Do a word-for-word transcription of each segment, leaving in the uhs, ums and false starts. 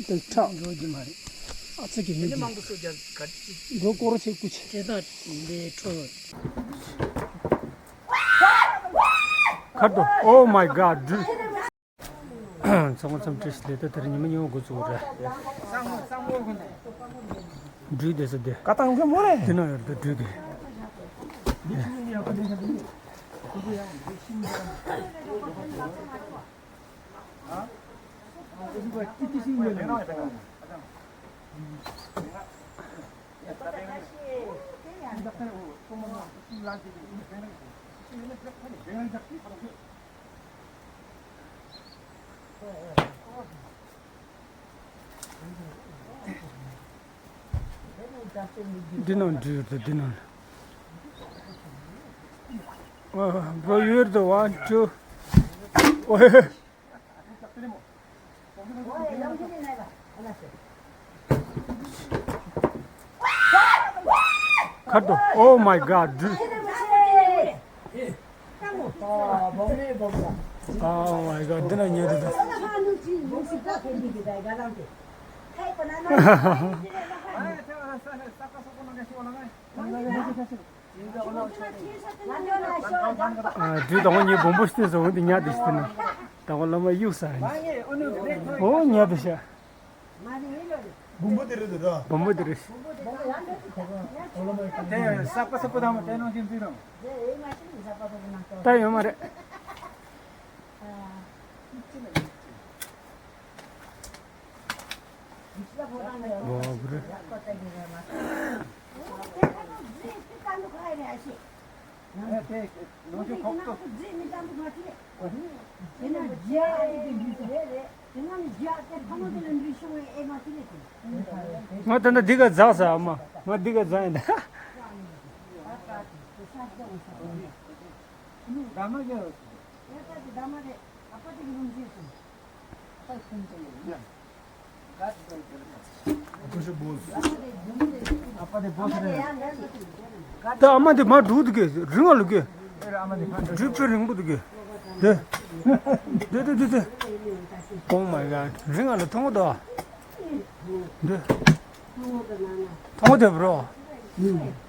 ཁྲག་འགྲོ་རྒྱུ་མ་རེད། ཨ་ཙི་གི་མི་དེ་མང་པོ་སོ་རྒྱག་ག་ཅི། མགོ་སྐོར་ཆེ་ཀུ་ཆེ། དེ་དང་ལས་འཕྲོ། ཁར་དོ། Oh my God, dude. ཚང་མ་འཚམས་འདྲི་ཞུ། ལས་ད་དེར་ཉི་མ་གཉིས་པ་འགོ་བཙུགས་རེད། སྒྲུས་བསྡད་ས་དེ། ཀ་ཏང་གི་མོ་རེད། དེ་ན་ཡོད་དོ་སྒྲུས་ཀྱི། འདི་ནང་འདྲུད་ཡོད་དོ། འདི་ནང་། ཨ། འགྲོ་ཡོད་དོ། One, two. ཨོ། ཁར་དོ། Oh my God, dude. Oh my God, འདི་ན་ཉལ་དུ་དང་། ཨ། དུས་དང་པོ་ངས་བོང་བུ་སྟེར་སོང་། འོན་ཏེ་ཉལ་དུ་ཞིག་ན། དང་པོ་བླ་མ་གཡུག་ས་ཡིན། ཨོ་ཉལ་དུ་ཤ། བོང་བུ་དེ་རེད་དོ། བོང་བུ་དེ་རེད། དེ་ས་པ་ས་པ་དང་དེ་ནང་བཞིན་འཛིན་རོགས། ད་ཡོད་མ་རེད། བོང་བུ་རེད། ང་ད་ལྟ་འདི་ག་འཛག་ས་ཨ་མ། ང་འདི་ག་འཛག་ཡིན་ད། ད་ཨ་མ་དེ་མར་འགྲོ་འདུག་གི། རིང་བ་ལ་གི། འགྲུལ་ཆུ་རིང་པོ་འདུག་གི། དེ། དེ་དེ་དེ་དེ། Oh my God. རིང་བ་ལ་མཐོང་གི་འདུག་དེ། མཐོང་གི་འདུག་བྲོ།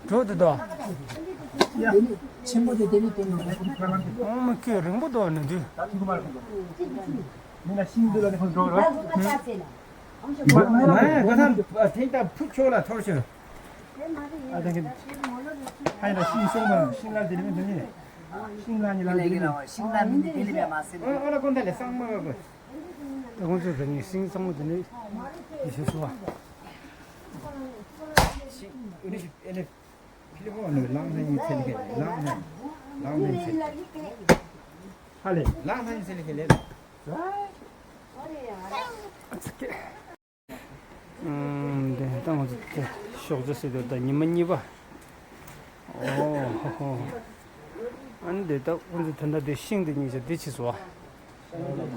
འགྲོ་འདུག་དོ། ཆེན་པོ་དེ་དེ་ནས་བཏོན་ནོ། ཨོ་མ་ཁྱོད་རིང་པོ་འདུག་ནི་དུས། མི་ལ་ཤིང་འདི་ལ་ནི་ཁོང་འགྲོ་རོགས། མ་ཡ་ད་ཐེངས་ད་ཕུ་ཆོག་ལ་ཐོར་ཤོག་ཨ་ད་གིན། ཧའི་ལ་ཤིང་སོང་མ། ཤིང་ལ་དེ་ནི་མི་འདི་ནི། ཤིང་ལ་ནི་ལ་དེ་ནི། ཤིང་ལ་ནི་དེ་ལི་བས་མ་སེ། ཨ་ཨ་ལ་ཀོན་ད་ལེ་སང་མ་ག་གོ། ད་ཁོང་ཚོས་ད་ནི་ཤིང་སང་མ་དེ་ནི་ཡི་ཤུ་སུ་བ། ཤིང་ཨུ་ནི་ཤི་ཨེ་ནི། ཕི་ལི་ཧོ་ནི་ལང་ཧན་ཡིན་ཚེ་ལི་ཁེ་ལང་ཧན། ལང་ཧན་ཚེ་ལི་ཁེ། ཧ་ལེ་ལང་ཧན་ཚེ་ལི་ཁེ་ལེ། ཨ་ཙི་ཀེ། ཨུམ། དེ་ད་ང་ཚོ་དེ་ཞོགས་ཇ་ཟེར་དུས་ད་ཉི་མ་གཉིས་པ། ཨོ་ཧོ་ཧོ། ཨ་ནི་དེ་ད་ཁོང་ཚོ་ད་ལྟ་དེ་ཤིང་དེ་གཉིས་ཆ་དེ་ཕྱིས་སོ།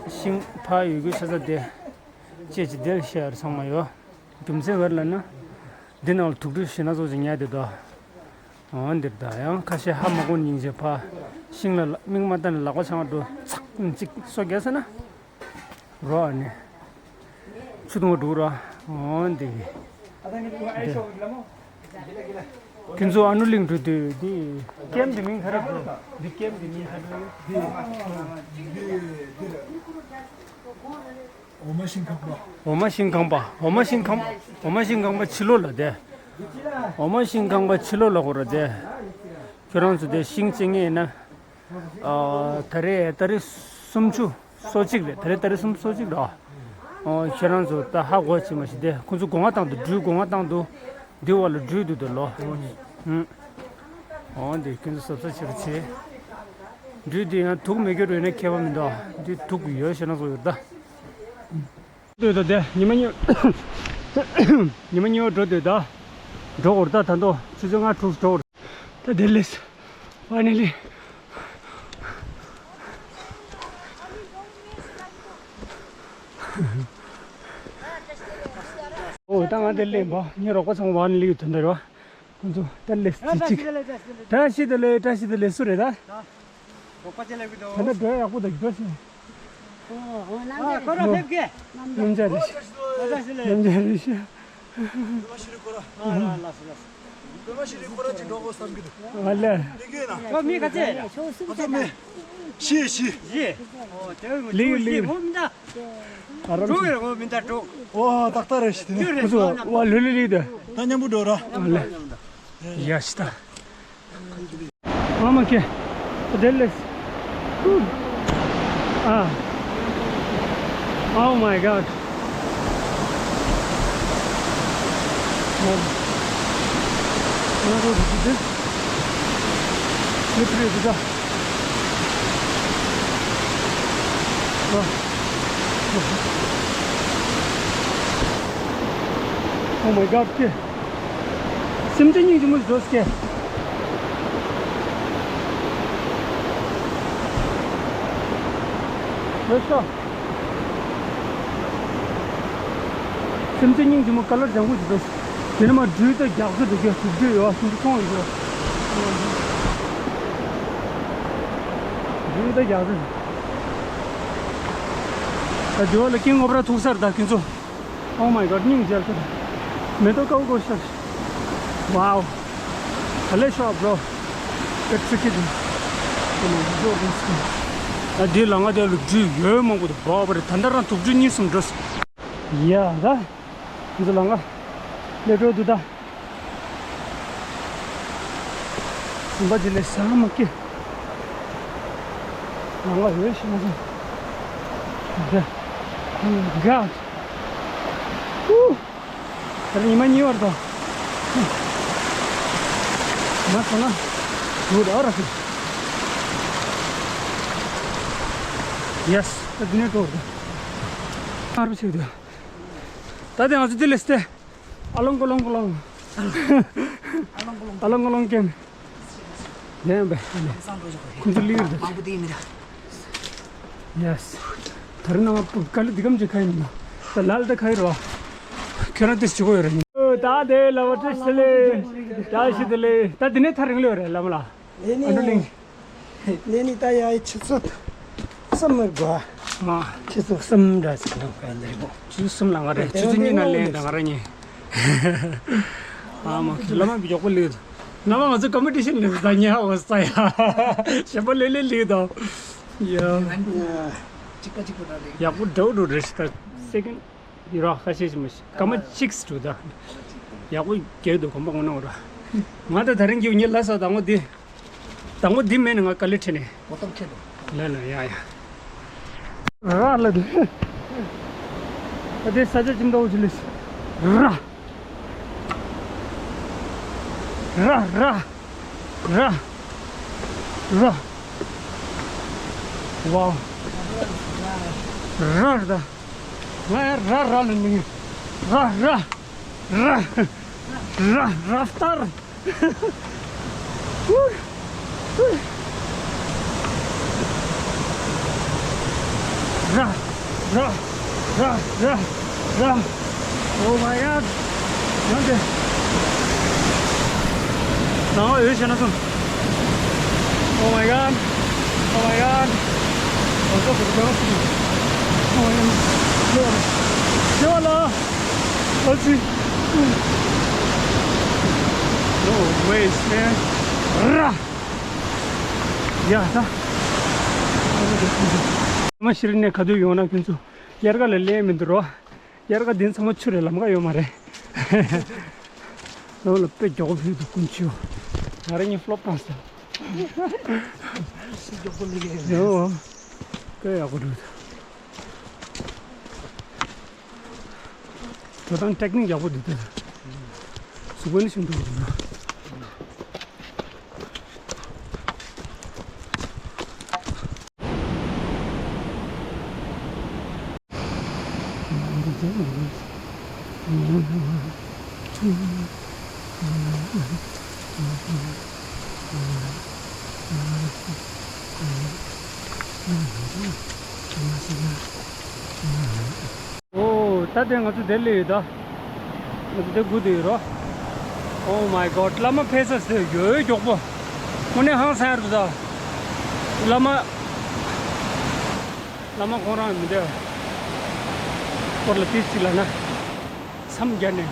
ཤིང་ཕ་ཡོད་རྒྱུ་ཆ་ས་དེ། ཅེས་ཀྱི་དེར་ཤར་ཚང་མ་ཡོད། རྒྱུ་མཚན་ག་རེ་ལབ་ན། འདི་ནང་ལ་དུག་སྦྲུལ་ཞེ་སྣ་ཚོགས་ཅིག་ཉལ་བསྡད་དོ། འོ་འདིར་ད་ཡང་ཁ་ཤས་ཧ་མ་གོ་སྙིང་རྗེ་ཕ། ཤིང་ལ་མིག་མ་བལྟ་ནས་ལག་པ་འཆང་འགྲོ་ཚག་གཅིག་སོ་རྒྱག་ཟེར་ན། རོ་ཨ་ནི། ཆུ་འཐུང་བ་འགྲོ་ར། འོ་འདི། འདི། ཁྱེད་ཚོ་ཨ་ནུ་གླིང་འགྲོ་དུས་འདི་ཀེམ་འདི་མིང་ག་རེ་འགྲོ། འདི་ཀེམ་འདི་མིང་ག་རེ་འགྲོ། འོ་མ་ཤིང་ཁང་པ། འོ་མ་ཤིང་ཁང་པ། འོ་མ་ཤིང་ཁང་པ། འོ་མ་ཤིང་ཁང་པ་ཕྱི་ལོགས་ལ་བསྡད། འོ་མ་ཤིང་ཁང་པ་ཕྱི་ལོགས་ལ་ཁོ་ར་བསྡད། ཁྱོད་རང་ཚོ་དེ་ཤིང་བཅད་ངེས་ཡིན་ན། ཨ། ད་རེས་ཏ་རིག་སུམ་ཅུ་སོ་གཅིག་རེད། ད་རེས་ཏ་རིག་སུམ་ཅུ་སོ་གཅིག་རེད། ཨོ་ཁྱེད་རང་ཚོ་ད་ཧ་གོ་ཆེ་མ་ཞིག་དེ་ཁོང་ཚོ་སྒོ་ང་བཏང་འདུག་སྦྲུལ་སྒོ་ང་བཏང་འདུག་འདི་བ་ལ་སྦྲུལ་འདུག་དེ་ལོ། ཨོ་འདི་ཁྱོད་ཚོ་གཟབ་གཟབ་བྱེད་རོགས་བྱེད། སྦྲུལ་འདི་ཡང་དུག་མི་སྐྱོར་བས་ན་ཁྱད་པར་མི་འདུག་འདི་དུག་ཡོད་ཤེས་ན་བཟོ་ཡོད་ད། འདོད་དོ་དེ་ཉི་མ་གཉིས། ཉི་མ་གཉིས་པ་འགྲོ་འདོད་ད། འགྲོ་འོར་ད་ད་འདོ་ཆུ་ཚོད་ལྔ་དྲུག་འགྲོ་འོར། ད་དེ་ལས། ཕ་ནི་ལི། ཨོ་ད་ང་དེ་ལས་འབའ་ངའི་རོགས་པ་ཚང་མ་ཕ་ནི་ལི་ཡོད་དོན་དེ་རེད་བ། ཁོང་ཚོ་ད་ལས་ཙི་ཅིག་བཀྲ་ཤིས་བདེ་ལེགས། བཀྲ་ཤིས་བདེ་ལེགས། སུ་རེད་ད། ད་ལྟ་འགྲོ་ཡག་པོ་དང་འགྲོ་ཤིང་། ཨོ་ཨོ་ནམ་རྒྱལ་རེད། ནམ་རྒྱལ་རེད། ཉམས་ཆག་རེད་ཤག་བོད་མ་ཤི་རི་ཁོ་ར། བོད་མ་ཤི་རི་ཁོ་ར་ཅིག་འགྲོ་དགོས་བསམ་གྱི་འདུག་ཨ་ལས། ལིག་ཡོད་ན། ཁྱོད་མི་ག་ཚད་རེད། ཁྱོད་སུམ་ཁོ་ཚོ་ཚད་མེད། བཞི་བཞི། བཞི། ཨོ་དེ་ལིག་ལིག་ངོ་མི་འདྲ། ཨ་རམ་དྲུག་ཡོད་ངོ་མི་འདྲ་དྲུག་ཨོ་ཏག་ཏག་རེད་ཤི་དེ་ནི། ཁོ་ཚོ་བ་ལུ་ལི་ལིག་དེ། ད་མཉམ་པོ་འགྲོ་ར། ཨ་ལས། ཡ་ཤི་ད། ཨ་མ་ཁེ། དེ་ལས། ཨ། Oh my God. ང་ཚོ་འདི་འདི། སླེབས་རེད་འདི་ད། ཨ། Oh my God ཁེ། སེམས་ཅན་སྙིང་རྗེ་མོ་ཞིག་འགྲོ་སྐྱེ། ལོས་སོ། སེམས་ཅན་སྙིང་རྗེ་མོ་ཀ་ལར་ལྗང་ཁུ་ཞིག་འགྲོ། དེ་ནས་མ་སྦྲུལ་དང་རྒྱགས་ཚོད་འགྲོ་སྐྱེ། དུག་སྦྲུལ་ཡོད་སུམ་ཅུ་ཐོང་ཡོད། སྦྲུལ་དང་རྒྱགས་ཚོད། ད་ཇོ་ལ་ཀིང་ཨོབ་ར་ཐུག་སར་ད་ཁྱོད་ཚོ། Oh my God སྙིང་རྗེ་ལ་ཐུག་མེ་ཏོག་ཀའུ་ཀོ་ཤར། Wow. Hello shop bro. It's a kid. ཨ་འདི་ལ་ང་དེ་ལ་སྦྲུལ་ཡོད་མང་པོ་འདུག་བ་བ་རེད། ད་ལྟ་རང་དུག་སྦྲུལ་གཉིས་གསུམ་འགྲོ། ཡ་ད། འདི་ལ་ང་ལས་འགྲོ་འདུག་ད། སུམ་པ་ཅི་ལས་ས་མ་ཀི། ང་ལ་འོས་ཤི་མ་སོང་། ད། ཧུ། ད་ཉི་མ་གཉིས་བར་དུ། ང་སོང་ན། འུར་ཨ་ར་ཤི། Yes ད་འདི་ནས་འགྲོ་འདུག་ཨ་རུ་ཆེ་འདུག་ད་དེ་ང་ཚོ་དེ་ལས་ཏེ། ཨ་ལོང་ཀོ་ལོང་ཀོ་ལོང་། ཨ་ལོང་ཀོ་ལོང་། ཨ་ལོང་ཀོ་ལོང་ཀེམ། ཡང་བས། ཁོང་ཚོ་ལིར་འདུག་མང་པོ་དེ་མི་འདྲ། Yes. ད་རེས་ནང་དཀའ་ལས་འདི་གམ་ཅིག་ཁ་ཡིན་ན། ད་ལ་ལ་ད་ཁ་ཡིན་རོ། ཁྱོད་རང་དེ་ཞུ་གོ་ཡོད་རེད། ད་དེ་ལ་བ་ཏྲི་སི་ལེ། ད་ཤི་དེ་ལེ། ད་དེ་ནས་ཐར་རིང་ལོས་རེད་ལ་མ་ལ། ཨ་ནུ་ལིང་། ནས་ནི་ད་ཡ་ཆུ་ཚོད་གསུམ་མི་དགོས། ཨ། ཆུ་ཚོད་གསུམ་འདྲ་ཞིག་འདུག་ག་འདིར་པོ། ཆུ་ཚོད་གསུམ་ལ་ང་རེད། ཆུ་ཚོད་གཉིས་ན་ལེན་དང་ང་རང་གཉིས། ཨ་མ་ལ་མ་མགྱོགས་པོ་ལུས། ན་མ་ང་ཚོ་ཀམ་པི་ཊི་ཤན་ལུས་ད་ཉེ་ཧ་འོ་ས་ཡ། ཞེ་པོ་ལེ་ལེ་ལུས་དང་། ཡ། ཡག་པོ་འདྲ་བོ་འགྲོ་རེད་ཤི་ད། སེ་ཀེན་ཡི་རོ་ཁ་ཤས་ཤིག་མ་ཤི་ཀ་མ་ཅིག་སི་འགྲོ་ད། ཡག་པོ་རྒྱག་འདུག་གོམ་པ་ངོ་ནོར་ར། ང་ད་ད་རིང་གི་ཉི་ལ་ས་དང་པོ་འདི། དང་པོ་འདི་མེད་ན་ང་དཀའ་ལས་འཕྲད་ནས། གོ་ཏམ་ཁྱེད་དོ། ལ་ལ་ཡ་ཡ། ར་ལ་དུ། ད་དེ་ས་ཆ་ཅིམ་ཏའོ་ཅི་ལེ་སི། ར། ར་ར། ར། ར། ཝའོ། ར་ར། ང་ཡ་ར་ར་ལ་ནི། ར་ར། ར། ར་ར་ཏར། ར་ར་ར་ར་ར། Oh my God. ཡང་དེ། ནང་འོད་ཤེས་ན་སོང་། Oh my God. Oh my God. Oh my God. Oh my God. ལོ། ཨ་ཙི། No ways, man. ར། ཡ་ད། མ་ཤི་རི་ནས་ག་དུས་ཡོང་ན་ཁྱོད་ཚོ་དབྱར་ཁ་ལ་ལེན་མི་འདུག་རོ། དབྱར་ཁ་འདི་ཚང་མ་ཆུ་རེད། ལམ་ཁ་ཡོད་མ་རེད། ནང་ལ་དཔེ་མགྱོགས་པོ་ཕུད་འདུག་ཀུན་ཆུ། ང་རང་གཉིས་ཕློབ་བཏང་ས། ཤི་མགྱོགས་པོ་ལེགས་ཡོད། ཡོ། དཔེ་ཡག་པོ་འདུག་འགྲོ་སྟངས་ཊེག་ནིག་ཡག་པོ་འདུག་ད། གཟུགས་པོ་ནི་ཤིན་ཏུ་འདུག་ན། ཨོ། ད་དེ་ང་ཚོ་དེ་ལས་ཡོད་ད། ང་ཚོ་དེ་སྒུག་བསྡད་ཡོད་རོ། Oh my God. བླ་མ་ཕེབས་ས་ཟེར་ཡོད་མགྱོགས་པོ། དངོས་གནས་ཧང་སང་ཡ་རེད་ད། བླ་མ། བླ་མ་ཁོང་རང་མི་འདུག་སྐོར་ལ་ཏིས་ཅིག་ལ་ན། མཚམས་བརྒྱབ་ནས།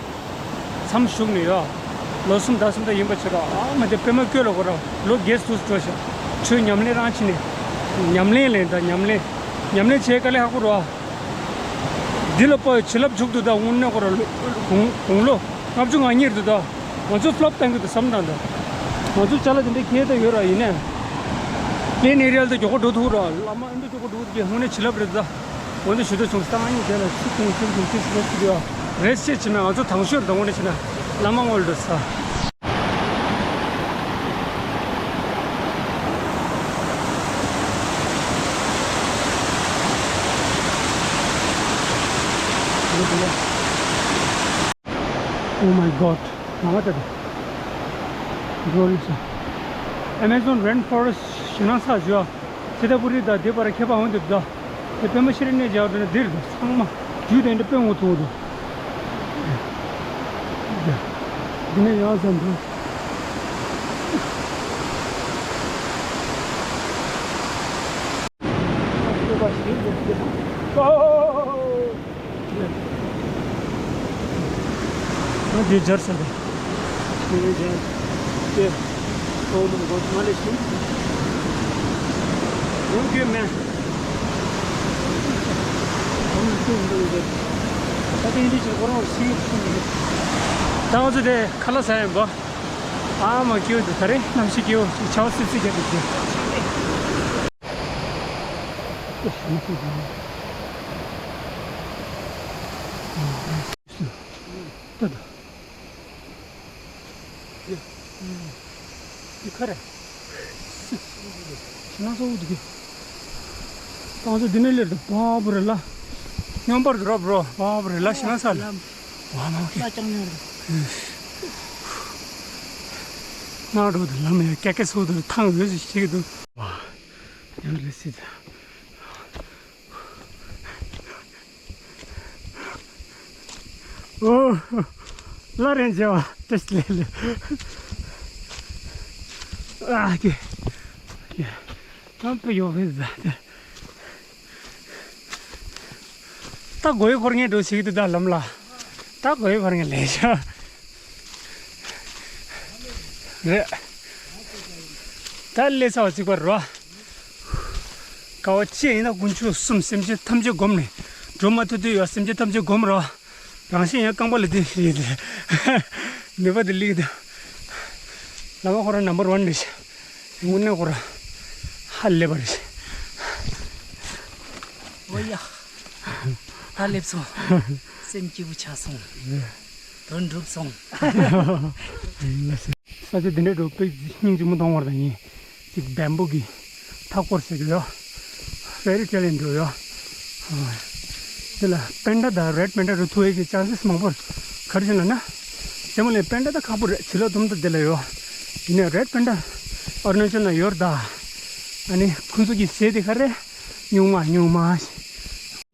མཚམས་བཞུགས་ནས་ཡོད། ལོ་གསུམ་ཟླ་གསུམ་ད་ཡིན་པ་ཆེ་ར། ཨ་མ་དེ་པད་མ་བཀོད་ལ་གོ་ར། ལོ་རྒས་སུ་འགྲོ་ཤག་ཆོས་ཉམས་ལེན་རང་བྱས་ནས། ཉམས་ལེན་ལས་ད་ཉམས་ལེན། ཉམས་ལེན་བྱེད་དཀའ་ལས་ཁག་པོ་ར། འདི་ལ་དཔའ་བའི་བྱིན་རླབས་འཇུག་ཏུ་ད་དངོས་གནས་ཁོ་ར་ལོ། དགུང་དགུང་ལོ་ལྔ་བཅུ་ང་གཉིས་རེད་འདུག་ད། ང་ཚོ་ཕ་ལོབ་བཏང་གི་འདུག་བསམ་བཏང་འདུག་ང་ཚོ་ཅ་ལག་དེ་འདྲ་ཁྱེར་ད་ཡོད་ར་ཡིན་ནའི། པི་ལེན་ཨེ་རི་ཡ་ལ་ད་མགྱོགས་པོ་འགྲོ་ཐུབ་ར། བླ་མ་ཨེ་འདྲ་མགྱོགས་པོ་འགྲོ་ཐུབ་ཀྱི་དངོས་གནས་བྱིན་རླབས་རེད་ད། འོན་ཏེ་ཞུ་དོ་བྱུང་སྟངས་ཡིན་དེ་ལ་སུ་དུང་ཁྱིམ་དུང་ཁྱིམ་སུ་རེ་སུ་རེ་རེ་སེ་བྱེད་མེད། ང་ཚོ་དང་ཤོས་དང་པོ་ནས་བྱེད་ན་བླ་མ་ངོ་ལ་འགྲོ་ས། Oh my God. ང་ལ་ད་འགྲོ་ལི་ས། Amazon rainforest ཞེད་སྣང་ཚ་ཞུ་ཨ། ཚེ་ད་པུ་རི་དང་དེ་བར་ཁྱད་པར་འོང་འདུག་ད། དེ་པད་མ་ཤེས་རིག་གནས་བྱ་བ་འདི་ན་འདིར་ཚང་མ་རྒྱུད་དེ་འདྲ་དཔེ་ངོ་ཐུག་འདུག་འདི་ནས་ཡང་ཟེར་འདུག་ཨ་འདི་སྦྱར་ཟེར་ཏེ། འདི་སྦྱར་ཏེ། ཨོ་མ་གོ་མ་ལེ་ཤི། ཡོང་རྒྱུ་མེད། ད་དེ་འདི་ཅིག་ཁོ་རང་ཤི་ཤི་ཡོད། ད་ང་ཚོ་དེ་ཁ་ལག་ཟ་ཡོང་གོ། ཨ་མ་སྐྱིད་འདུག་ད་རེས་གནམ་གཤིས་སྐྱིད་པོ་ཆར་པ་སིབ་སིབ་རྒྱག་གི་འདུག་ད་ད། འདི་ག་རེ། ཤི་ན་སོ་འདི་གི། ཏང་སོ་འདི་ནས་ལེར་དུ་བ་བུ་རེ་ལ། སྙོམས་པར་དུ་རོབ་རོ་བ་བུ་རེ་ལ་ཤི་ན་ས་ལ། བ་མ་གི། ལ་ཅང་ཉོར། ང་རོ་དུ་ལམ་ཡ་ཀེ་ཀེ་སོ་དུ་ཐང་འོད་ཞིག་ཞིག་དུ། བ། ཡང་རེ་སི་ད། ཨོ། ལ་རེན་ཇེ་བ་ཏེས་ལེ་ལེ། ཨ་ཀེ། ཡ། ཏམ་པེ་ཡོ་བེ་ཟ་ཏེ། ད་གོའི་འཁོར་ངེས་འགྲོ་ཞིག་ཏུ་ད་ལམ་ལ། ད་གོའི་འཁོར་ངེས་ལེ་ཤ། རེད། ད་ལེ་ཚ་བ་ཅིག་པར་རོ། དཀའ་བ་སྤྱད་ཡིན་ན་དཀོན་མཆོག་གསུམ་སེམས་ཅན་ཐམས་ཅད་བསྒོམས་ནས། འགྲོ་མ་ཐུབ་དུས་ཡོད་སེམས་ཅན་ཐམས་ཅད་བསྒོམ་རོགས། རང་བཞིན་ཡང་རྐང་པ་ལ་དེ་ཡིན་ཏེ། ནུས་པ་དེ་ལིག་དང་། བླ་མ་ཁོ་རང་ནམ་བར་ཝན་རེད་ཤག་དངོས་གནས་ཁོ་རང་ཧ་ལས་པ་རེད་ཤག་ཨོ་ཡ། ད་སླེབས་སོང་། སེམས་སྐྱིད་པོ་ཆགས་སོང་། དོན་འགྲུབ་སོང་། ས་ཆ་འདི་འདྲའི་འགྲོ་དཔེ་སྙིང་རྗེ་མོ་མཐོང་བར་དང་ཡིན། ཅིག་བེམ་པོ་གི་མཐའ་སྐོར་ཟེར་གི་ཡོད། ཕེ་རི་ཊེལ་ལ་འགྲོ་ཡོད། དེ་ལ་པེན་ཌ་དང་རེད་པེན་ཌ་རུ་ཐུག་ཡས་ཀྱི་ཅན་སེས་མང་པོ་ག་རེ་བྱུང་ལབ་ན། རྩེད་མོ་ལས་པེན་ཌ་ད་ཁག་པོ་རེད། བྱི་ལ་དུམ་ད་དེ་ལ་ཡོད། ཡིན་ནའི་རེད་པེན་ཌ་ཨོ་རུ་ན་ཅལ་ན་ཡོད་ད། ཨ་ནི་ཁོང་ཚོ་གི་ཟས་དེ་ག་རེ། སྨྱུག་མ་སྨྱུག་མ།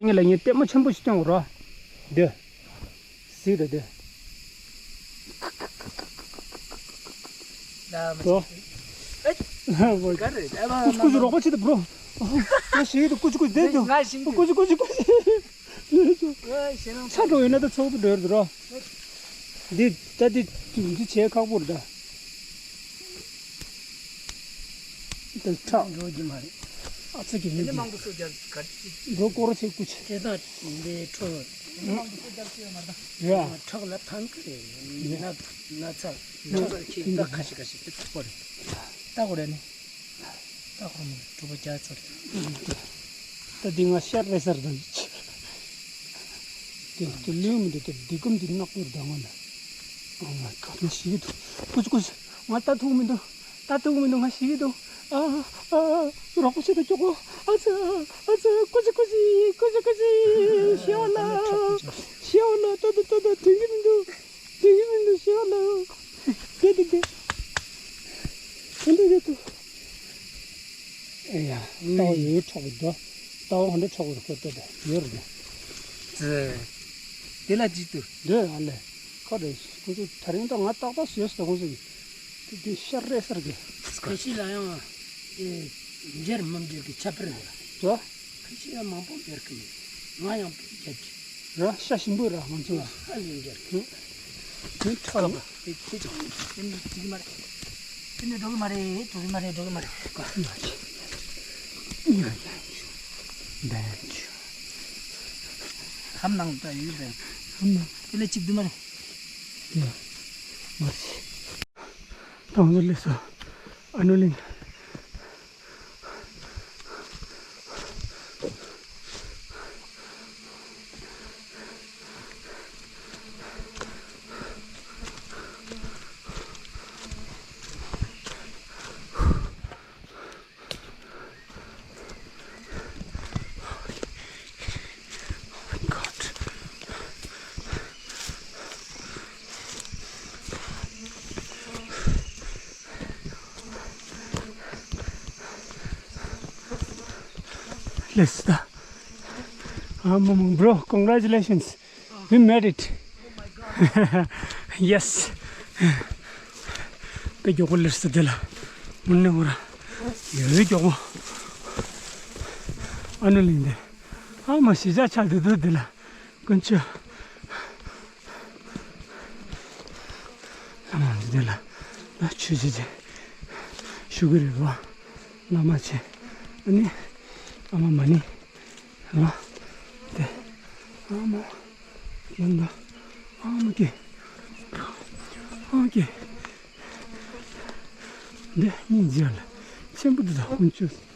ངས་ལ་ངས་ལྟད་མོ་ཆེན་པོ་ཞིག་སྟོན་དགོས་རོ། འདི། གཟིགས་དང་དེ། ལ་མ་ཏོ། ཨེ། ཀུ་ཅི་ཀུ་ཅི་རོགས་པ་བྱེད་དང་བྲོ། ང་ཞིག་ཏུ་ཀུ་ཅི་ཀུ་ཅི་དེ་དུ། ང་ཞིག་ཏུ། ཀུ་ཅི་ཀུ་ཅི་ཀུ་ཅི། ང་ཞེད་སྣང་ཚ་འགྲོ་ཡིན་ན་ད་ཚོགས་དུ་འགྲོ་ཡོད་དུ་རོ། འདི་ད་འདི་འདི་བྱེད་ཁག་པོ་རེད་ད། འདི་ཁྲག་འགྲོ་རྒྱུ་མ་རེད། ཨ་ཙི་གི་འདི་མང་པོ་སོ་རྒྱབ་ག་འགྲོ་སྐོར་ཆེ་ཀུ་ཆེ། དེ་དག་འདི་ཁྲོ། མང་པོ་སོ་རྒྱབ་ཆེ་མ་རེད། ཡ། ཁྲག་ལ་ཐང་གི་རེད། ན་ན་ཚ་ཁྲག་ལ་ཁྱེད་ད་ཁ་ཤི་ཁ་ཤི་དེ་ཚོ་སྐོར་རེད། ད་གོ་རེད་ནི། ད་གོ་མི་གྲུ་པ་རྒྱ་ཚོར། ད་འདི་ང་ཤར་རེ་སར་དང་། དེ་དེ་ལོས་མི་འདུག་དེ་འདི་གམ་འདི་ནག་པོར་ལྡང་བ་ན། ཨ་མ་ག་ན་ཞིག་འདུག་ཀུ་ཅི་ཀུ་ཅི། ང་ལྟ་ཐུབ་མི་འདུག་ལྟ་ཐུབ་མི་འདུག་ང་ཞིག་འདུག་ཨ་ཨ། རོགས་པ་བྱེད་དང་ཀྱོག་གོ། ཨ་ཙི། ཨ་ཙི། ཀུ་ཅི་ཀུ་ཅི། ཀུ་ཅི་ཀུ་ཅི། ཤི་བ་ལ། ཤི་བ་ལ། ལྟ་དང་ལྟ་དང་དོན་གྱི་མི་འདུག་དེ་ཡིན་མིན་དུ་ཤེས་ལ། དེ་དེ་དེ། དེ་འདྲ་རེད་དོ། ཨེ་ཡ། ལྟ་བ་ཡོད་ཆོག་གི་འདུག་ལྟ་བ་ག་འདྲ་ཆོག་གི་རེད་ཁོ་ལྟ་དེ་ཡོད་རེད། ཙི། དེ་ལ་ཅི་ཏུ། འདོད་ཨ་ལེ། ཁོ་རེད། ཁོ་ཚོ་ད་རིང་ད་ང་ཏག་ཏག་བཟོས་སོང་ཁོ་ཚོ་གི། དེ་དེ་ཤར་རེད་ཟེར་གི། ཁ་ཤས་ལ་ཡང་། ཨེ། འཇར་མི་འཇར་གི་ཁྱད་པར་རེད། ཙོ། ཁ་ཤས་ལ་མང་པོ་འཇར་གི་མེད། ང་ཡང་པོ་འཇར་གི། ར་ཤ་ཞིམ་པོ་ར་ང་ཚོ་ལ། ཨ་ལེ་འདིར། ཧུ། དེ་ཁྲག་ལ། དེ་དེ་དེ་ནི་འགྲོ་གི་མ་རེད། དེ་ནི་འགྲོ་གི་མ་རེད། འགྲོ་གི་མ་རེད། འགྲོ་གི་མ་རེད། ཧམ་ནང་ད་ཡོད་པས། ཧམ་ནང་། དེ་ལས་གཅིག་འདུག་མ་རེད། དེ་མ་རེད། ད་ང་ཚོ་སླེབས་སོང་། ཨ་ནུ་གླིང་། Oh my God. Let's start. Um, bro, congratulations. We made it. Yes. དཔེ་མགྱོགས་པོ་སླེབས་སོང་དེ་ལ། དངོས་གནས་ཁོ་རང་ཡོད་མགྱོགས་པོ། ཨ་ནུ་གླིང་དེ། ཨ་མ་གཞིས་ཆགས་ཆགས་འདུག་འདུག་དེ་ལ། དཀོན་མཆོག་ཨ་མ་འདི་དེ་ལ་ན་ཆོས་ཆེ་ཆེ་ཞུ་གི་རེད་བ། བླ་མ་ཆེ། ཨ་ནི་ཨ་མ་མ་ནི། ལ། དེ། ཨ་མ། ཡང་ན། ཨ་མ་ཀེ། ཨ་མ་ཀེ། འདི་སྙིང་རྗེ་ལ། ཆེན་པོ་འདི་དང་ཀུན་སྤྱོད།